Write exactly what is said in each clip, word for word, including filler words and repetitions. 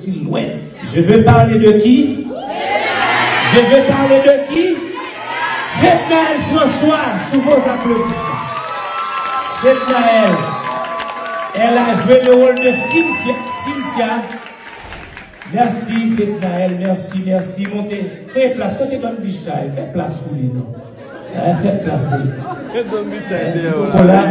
Si lwen. Je veux parler de qui? Je veux parler de qui? Fednaelle François, sous vos applaudissements. Fednaelle, elle a joué le rôle de Cynthia. Cynthia. Merci, Fednaelle, merci, merci. Monte, fè plas, kote Don Bicha, fè plas pou li, non. Eh, fè plas pou li. Fè Don Bicha, eh, dèyè, nou la.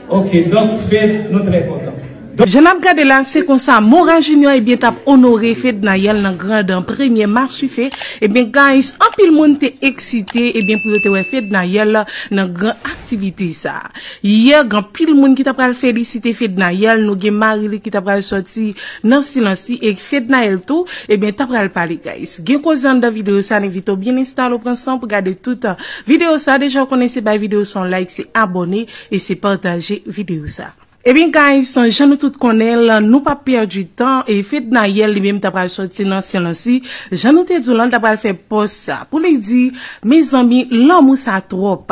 Ok, donk, Fed, nou trè kontan. Jan n ap gade la, se konsa Mora Junior, ebyen, t ap onore Fednaelle nan gran dan premye Maswife. Ebyen, guys, anpil moun te eksite, ebyen, pou yo te wè Fednaelle nan gran aktivite sa. Yè, gen anpil moun ki ta pral felisite Fednaelle, nou gen mari li ki ta pral sòti nan silans li, e Fednaelle tou, ebyen, ta pral pale, guys. Gen koze anndan videyo sa, n envite w byen enstale w pran san pou gade tout videyo sa. Deja w konnen se bay videyo sa yon like, se abòne, e se pataje videyo sa. Ebyen, guys, jan nou tout konnen l, nou pa pèdi tan, e Fednaelle li menm ta pral sòti nan silans li. Jan nou te di w lan, ta pral fè pòs sa. Pou li di, mezanmi, lanmou sa twòp.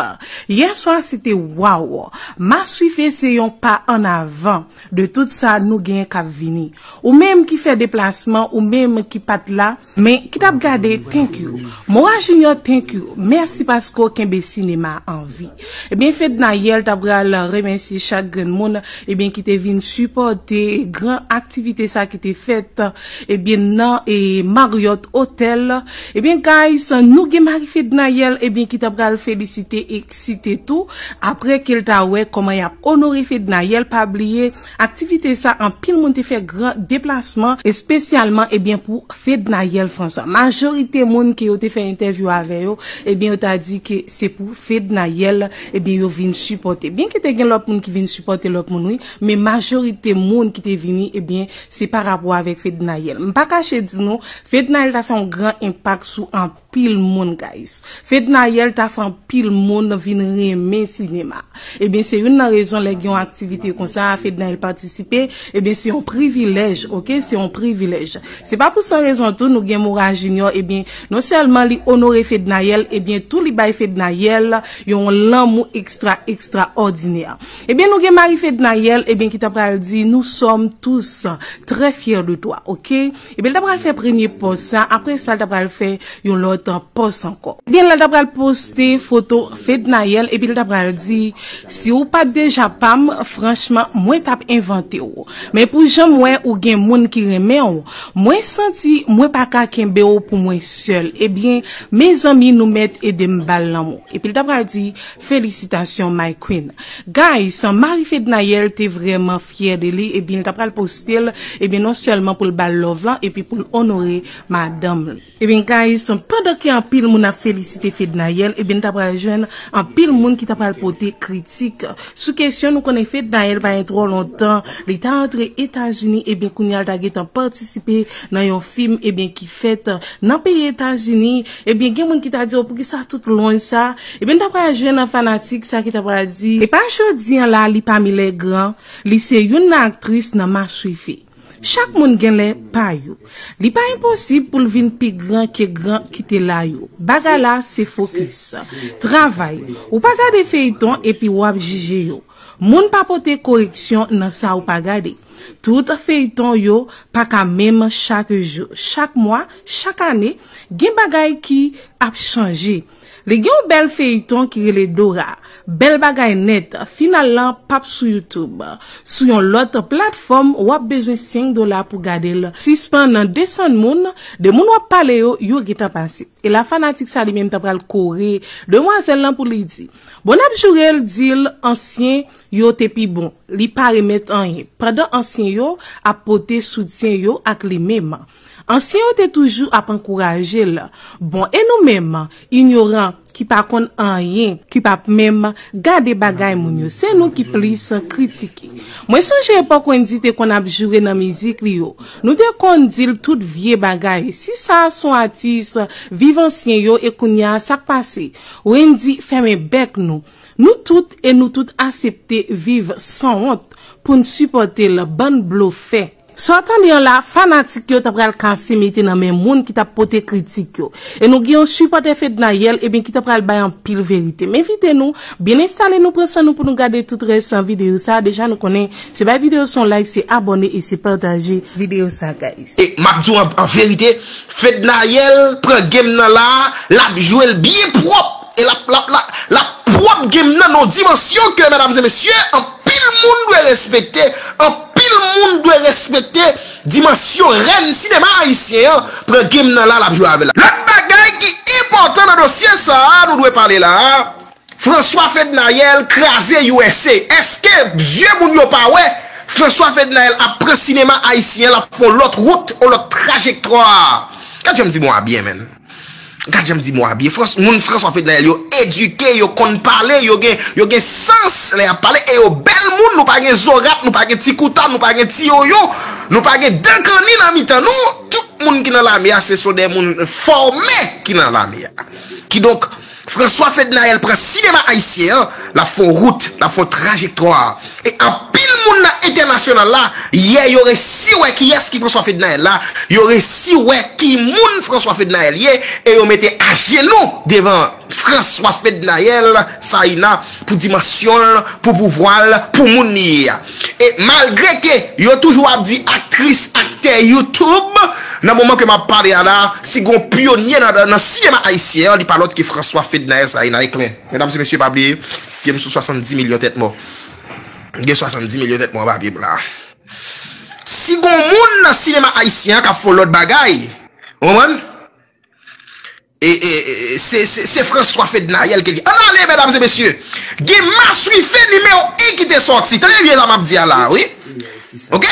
Yè swa, se te waw. Maswife se yon pa an avan de tout sa nou genyen k ap vini. Ou menm ki fè deplasman, ou menm ki pa t la, men ki t ap gade, thank you. Mora Junior, thank you. Mèsi paske w kenbe sinema an vi. Ebyen, Fednaelle ta pral remèsye chak grenn moun, ebyen, ki te vin sipòte gran aktivite sa ki te fèt, ebyen, nan, e, Marriott Hotel. Ebyen, guys, nou gen mari Fednaelle, ebyen, ki ta pral felisite, eksite tou, apre ke l ta wè kòman y ap onore Fednaelle, pa bliye, aktivite sa, anpil moun te fè gran deplasman, espesyalman, ebyen, pou Fednaelle François. Majorite moun ke yo te fè entèvyou avè yo, ebyen, yo ta di ke se pou Fednaelle, ebyen, yo vin sipòte. Byen ke te gen lòt moun ki vin sipòte lòt moun, wi, men majorite moun ki te vini, ebyen, se pa rapò avèk Fednaelle. M pa kache di nou, Fednaelle ta fè yon gran enpak sou anpil moun, guys. Fednaelle ta fè anpil moun vin renmen sinema. Ebyen, se youn nan rezon lè gen yon aktivite konsa, Fednaelle patisipe, ebyen, se yon privilèj, ok? Se yon privilèj. Se pa pou san rezon tou, nou gen Mora Junior, ebyen, non sèlman li onore Fednaelle, ebyen, tou li bay Fednaelle yon lanmou ekstra, ekstraòdinè. Ebyen, nou gen mari Fednaelle, ebyen, ki ta pral di, nous sommes tous très fiers de toi, ok? Ebyen, l ta pral fè premye pòs sa, apre sa, l ta pral fè yon lòt pòs ankò. Ebyen, la ta pral poste foto Fednaelle, epi l ta pral di, si w pa t deja pa m, franchman, mwen t ap envante w. Men pou jan m wè ou gen moun ki renmen w, mwen santi mwen pa ka kenbe w pou mwen sèl. Ebyen, mezanmi, nou mèt ede m ba l lanmou. Epi l ta pral di, felisitasyon, my queen. Guys, mari Fednaelle te vrèman fyè de li, ebyen, l ta pral poste l, ebyen, non sèlman pou l ba l love lan, epi pou l onore madanm li. Ebyen, guys, pandan ke anpil moun ap felisite Fednaelle, ebyen, n ta pral jwenn anpil moun ki ta pral pote kritik sou kesyon. Nou konnen Fednaelle pa gen twò lontan, li ta antre Etazini, ebyen, kounye a l ta gentan patisipe nan yon fim, ebyen, ki fèt nan peyi Etazini. Ebyen, gen moun ki ta di, o, poukisa tout lwanj sa? Ebyen, n ta pral jwenn nan fanatik sa ki ta pral di, e pa jodi an la, li pami lè gran, li se youn nan aktris nan Maswife. Chak moun gen lè pa yo. Li pa enposib pou l vin pi gran ke gran ki te la yo. Bagay la se fokis. Travay. Ou pa gade feyton epi w ap jije yo. Moun pa pote koreksyon nan sa ou pa gade. Tout feyton yo pa ka menm chak jou. Chak mwa, chak ane, gen bagay ki ap chanje. Li gen yon bèl feyton ki rele Dora. Bèl bagay nèt. Final lan p ap sou YouTube. Sou yon lòt platfòm, w ap bezwen senk dola pou gade l. Sispann desann moun, de moun w ap pale yo, yo gentan pase. E la fanatik sa li menm ta pral kore demwazèl lan pou li di. Bon, n ap joure l, di l ansyen yo te pi bon. Li pa remèt anyen. Pandan ansyen yo ap pote soutyen yo ak li menm. Ansyen yo te toujou ap ankouraje l. Bon, e nou menm, inyoran, ki pa konn anyen, ki p ap menm gade bagay moun yo, se nou ki plis kritike. Mwen sonje epòk Wendy te konn ap joure nan mizik li yo. Nou te konn di l tout vye bagay. Si sa se yon atis, viv ansyen yo, e kounye a, sa k pase? Wendy, fèmen bèk nou. Nou tout e nou tout asepte viv sanwont pou n sipòte l, bann blofè. Sa w tande an la, fanatik yo ta pral kase mete nan men moun ki t ap pote kritik yo. E nou gen yon sipòtè Fednaelle, ebyen, ki ta pral bay anpil verite. M envite nou, byen enstale nou, pran san nou pou nou gade tout rès videyo sa. Deja nou konnen, se bay videyo sa yon like, se abòne e se pataje videyo sa, guys. E m ap di w an, an verite, Fednaelle pran game nan la, l ap jwe l byen pwòp. E l ap, l ap, l ap, l ap pwòp game nan nan yon dimansyon ke, medam e mesye, anpil moun dwe respekte, anpil moun dwe respekte dimansyon rèn sinema ayisyen an pran game nan la, l ap jwe avè l. Lòt bagay ki enpòtan nan dosye sa a, nou dwe pale la a, François Fednaelle kraze U S A. Èske zye moun yo pa wè François Fednaelle ap pran sinema ayisyen an, l ap fè yon lòt wout, yon lòt trajektwa? Gad jan m di mo a byen, menn. Gad jan m di mo a byen. Frans, moun François Fednaelle yo edike, yo konn pale, yo gen, yo gen sans lè y ap pale, e yo bèl moun, nou pa gen zorat, nou pa gen ti kouta, nou pa gen ti yoyo, nou pa gen dan kanni nan mitan nou. Tout moun ki nan lame a, se son de moun fòme ki nan lame a. Kidonk, François Fednaelle pran sinema ayisyen an, l ap fè yon wout, l ap fè yon trajektwa. E anpil moun nan entènasyonal la, yè yo resi wè kiyès ki François Fednaelle la, yo resi wè ki moun François Fednaelle ye, e yo mete ajenou devan François Fednaelle Saina pou dimansyon l, pou pouvwa l, pou moun li ye a. E malgre ke yo toujou ap di aktris, aktè YouTube, nan moman ke m ap pale a la, si gon pyonye nan, nan sinema ayisyen an, li pa lòt ke François Fednaelle Saina, e klè. Medam e mesye, pa bliye, gen m sou swasanndis milyon tèt mò. Gen swasanndis milyon tèt mò anba pye m la. Si gon moun nan sinema ayisyen an k ap fè yon lòt bagay, ou konprann? E, e, e, se, se, se François Fednaelle ke li. Ann ale, medam e mesye. Gen maswife nimewo en ki te sòti. Tande byen sa m ap di a la, wi. Oke?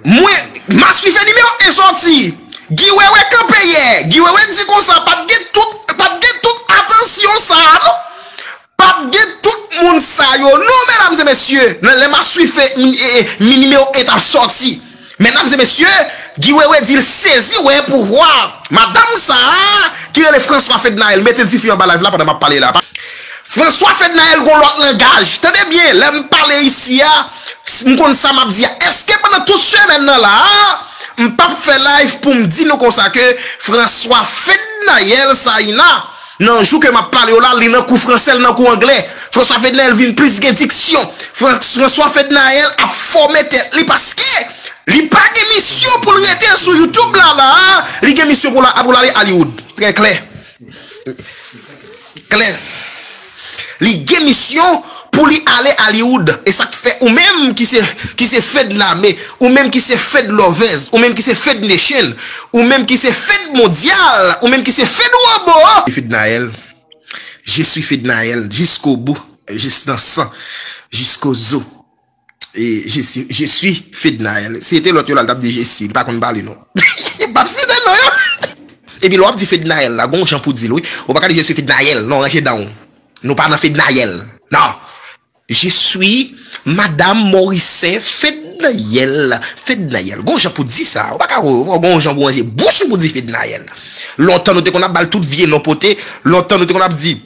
Mwen, maswife nimewo en sòti. Guy Wewe kanpe yè. Guy Wewe di konsa, pa t gen tout, pa t gen tout atansyon sa a, non. Pa t gen tout moun sa yo, non, medam e mesye. Nan lè maswife, e, e, mi nimewo en t ap sòti. Medam e mesye, Guy Wewe di l sezi wè pouvwa madanm sa a ki rele François Fednaelle. Mete dife anba live la pandan m ap pale la. François Fednaelle gon lòt langaj. Tande byen, lè m pale isi a, m konn sa m ap di a. Èske pandan tout semèn nan la a, m p ap fè live pou m di nou konsa ke François Fednaelle Saina, nan jou ke m ap pale yo la, li nan kou fransè, li nan kou anglè. François Fednaelle vin plis gen diksyon. Fran-, François Fednaelle ap fòme tèt li paske li pa gen misyon pou l rete sou YouTube la, la. Li gen misyon pou l a-, pou l ale Hollywood. Trè klè. Klè. Li gen misyon pou li ale Hollywood. E sa k fè ou menm ki se, ki se Fed Lame, ou menm ki se Fed Lovers, ou menm ki se Fed Nation, ou menm ki se Fed Mondyal, ou menm ki se Fed Wobo. Fednaelle, je suis Fednaelle jusqu'au bout, jusqu'au sang, jusqu'aux os. E je suis, je suis Fednaelle. Si se te lòt yo la, l t ap di je suis. Li pa konn pale non. Li p ap site non yo. Epi lè w ap di Fednaelle la, gon jan pou di l, wi. Ou pa ka di je suis Fednaelle. Non, ranje dan w. Nou pa nan Fednaelle. Non. Je suis Madame Morisset Fednaelle. Fednaelle. Gon jan pou di sa. Ou pa ka, gon jan pou ranje bouch ou pou di Fednaelle. Lontan nou te konn ap ba l tout vye non pote. Lontan nou te konn ap di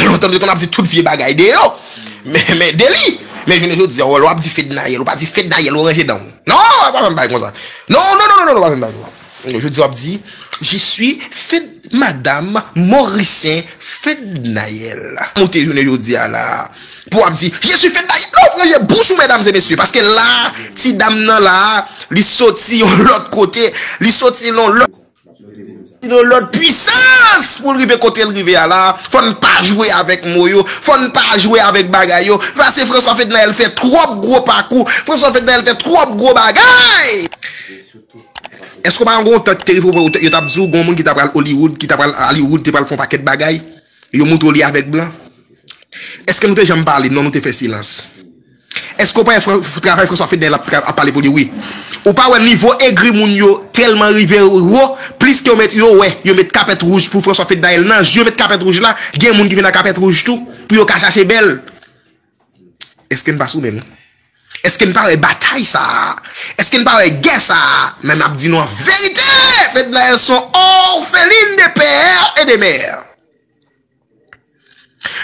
Lontan nou te konn ap di tout vye bagay de yo. Men, men de li. Men jounen jodi a, lè w ap di Fednaelle, ou pa di Fednaelle, ou ranje dan w. Non, pa fè m bagay konsa. Non, non, non, non, non, pa fè m bagay konsa. Jodi a w ap di, je suis Fed-, Madame Morisset Fednaelle. Moute jounen jodi a la. Pou w ap di, je suis Fednaelle. Non, ranje bouch ou, medam e mesye. Paske la, ti dam nan la, li soti yon lòt kote. Li soti yon lòt Yon lòt pwisans pou l rive kote l rive a la. Fò n pa jwe avèk mo yo. Fò n pa jwe avèk bagay yo. Pase François Fednaelle fè twòp gwo pakou. François Fednaelle fè twòp gwo bagay. Èske w pa gen yon tan ki te rive yo t ap di w gen yon moun ki t ap pral Hollywood, ki t ap pral Hollywood, te pral fè yon pakèt bagay? Yo montre w li avèk blan. Èske nou te janm pale? Non, nou te fè silans. Èske w pa wè Fran-, travay François Fednaelle ap, ap pale pou li, wi? Ou pa wè nivo egri moun yo tèlman rive wo, plis ke yo met, yo wè, yo met kapèt wouj pou François Fednaelle nan je, yo met kapèt wouj la, gen moun ki vin ak kapèt wouj tou, pou yo ka chache bèl. Èske n pa sou menm? Èske n pa wè batay sa a? Èske n pa wè gè sa a? Men m ap di nou an verite, Fednaelle son orpheline de père et de mère.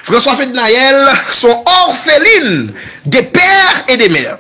François Fednaelle son orpheline de père et de mère.